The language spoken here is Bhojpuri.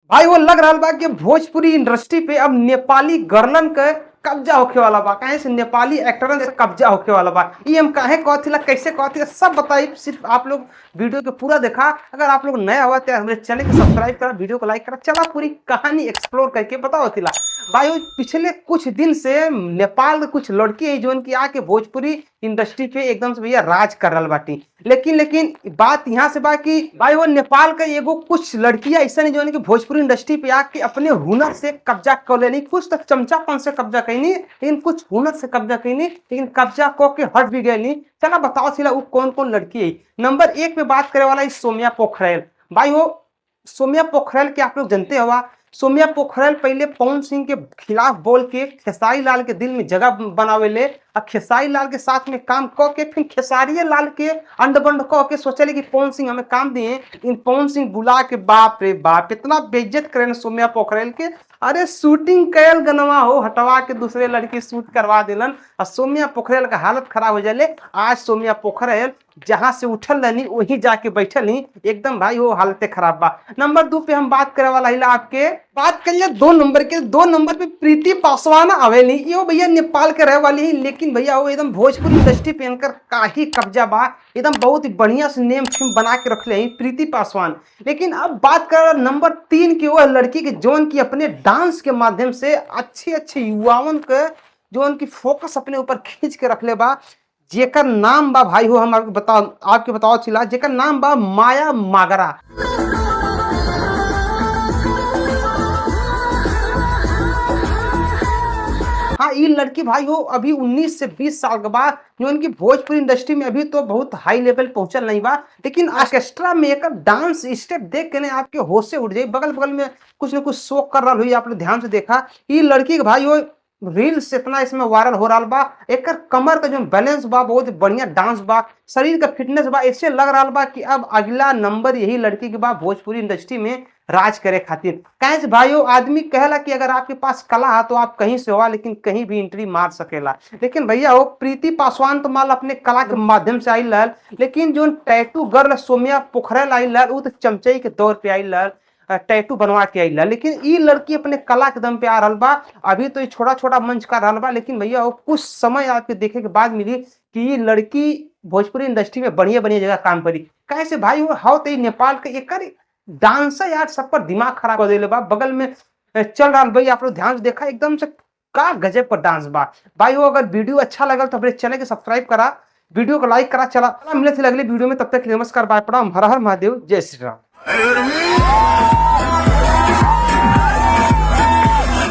भाई वो लग रहा बा कि भोजपुरी इंडस्ट्री पे अब नेपाली गर्लन के कब्जा होखे वाला बा। काहे से नेपाली एक्टरन से कब्जा होखे वाला बा। ई हम काहे कहथिला, कैसे कहथिला, सब बताई। सिर्फ आप लोग वीडियो के पूरा देखा। अगर आप लोग नया हुआ तो हमारे चैनल के सब्सक्राइब करा, वीडियो को लाइक करा। चला पूरी कहानी एक्सप्लोर करके बताओ थिला। भाई पिछले कुछ दिन से नेपाल के कुछ लड़की है जो की आके भोजपुरी इंडस्ट्री पे एकदम से भैया राज कर रहा बाटी। लेकिन लेकिन बात यहाँ से बा कि भाई वो नेपाल का एगो कुछ लड़कियां ऐसा नहीं जो कि भोजपुरी इंडस्ट्री पे आके अपने हुनर से कब्जा कर लेनी। कुछ तो चमचापन से कब्जा कैनी, लेकिन कुछ हुनर से कब्जा कैनी, लेकिन कब्जा क के हट भी गई। चला बताओ सिला वो कौन कौन लड़की है। नंबर 1 पे बात करे वाला सौम्या पोखरेल। भाई वो सौम्या पोखरेल के आप लोग जानते हुआ। सौम्या पोखरेल पहले पवन सिंह के खिलाफ बोल के खेसारी लाल के दिल में जगह बनावेले और खेसारी लाल के साथ में काम क के फिर खेसारी लाल के अंडबंड क के सोचले कि पवन सिंह हमें काम दिए। इन पवन सिंह बुला के बाप रे बाप इतना बेइज्जत करें सौम्या पोखरेल के। अरे शूटिंग कैल गनवा हो हटवा के दूसरे लड़की शूट करवा दिलन और सौम्या पोखरेल का हालत खराब हो जाले। आज सौम्या पोखरेल जहां से उठल रहनी वहीं जाके बैठल ही एकदम भाई वो हालत खराब बा। नंबर 2 पे हम बात करे वाला हिला आपके बात करिए 2 नंबर के। 2 नंबर पे प्रीति पासवान आवेली। यो भैया नेपाल के रहे वाली ही, लेकिन भैया वो एकदम भोजपुरी इंडस्ट्री पे इनकर काही कब्जा बा। एकदम बहुत ही बढ़िया से नेम फेम बना के रख ले प्रीति पासवान। लेकिन अब बात कर नंबर 3 की वो लड़की के जोन की अपने डांस के माध्यम से अच्छे अच्छे युवाओं के जोन की फोकस अपने ऊपर खींच के रख ले बा। जेकर नाम बा भाई हो हम आपके बताओ चिला, जेकर नाम बा माया मागरा। हाँ ये लड़की भाई हो अभी 19 से 20 साल के बाद जो इनकी भोजपुरी इंडस्ट्री में अभी तो बहुत हाई लेवल पहुंचल नहीं बा, लेकिन ऑर्केस्ट्रा में एक डांस स्टेप देख के ना आपके होश से उड़ जाए। बगल बगल में कुछ न कुछ शो कर रहा हुई आपने ध्यान से देखा। ये लड़की के भाई हो रील्स इतना इसमें वायरल हो रहा बा। एक कमर का जो बैलेंस बा बहुत बढ़िया डांस बा, शरीर का फिटनेस बा। ऐसे लग रहा बा कि अब अगला नंबर यही लड़की के बा भोजपुरी इंडस्ट्री में राज करे खातिर। कैसे भाइयों आदमी कहला कि अगर आपके पास कला है तो आप कहीं से हुआ लेकिन कहीं भी एंट्री मार सकेला। लेकिन भैया वो प्रीति पासवान तो माल अपने कला के माध्यम से आई लल, लेकिन जो टैटू गर्ल सौम्या पोखरेल आई लल वो तो चमचई के दौर पे आई लल, टैटू बनवा के आई। लेकिन ये लड़की अपने कला के दम पे आ रहा बा। अभी तो ये छोटा छोटा मंच का रहा बा, लेकिन भैया वो कुछ समय आपके देखे के बाद मिली कि ये लड़की भोजपुरी इंडस्ट्री में बढ़िया बढ़िया जगह काम करी। कैसे भाई वो हाउ तो नेपाल के एक डांसर यार सब पर दिमाग खराब कर दिले बा। बगल में चल रहा भाई आप लोग ध्यान से देखा एकदम से का गजब पर डांस बा। भाई वो अगर वीडियो अच्छा लगल तो अपने चैनल के सब्सक्राइब करा, वीडियो को लाइक करा। चला मिले थे अगले वीडियो में, तब तक नमस्कार, बाय, प्रणाम, हर हर महादेव, जय श्री राम।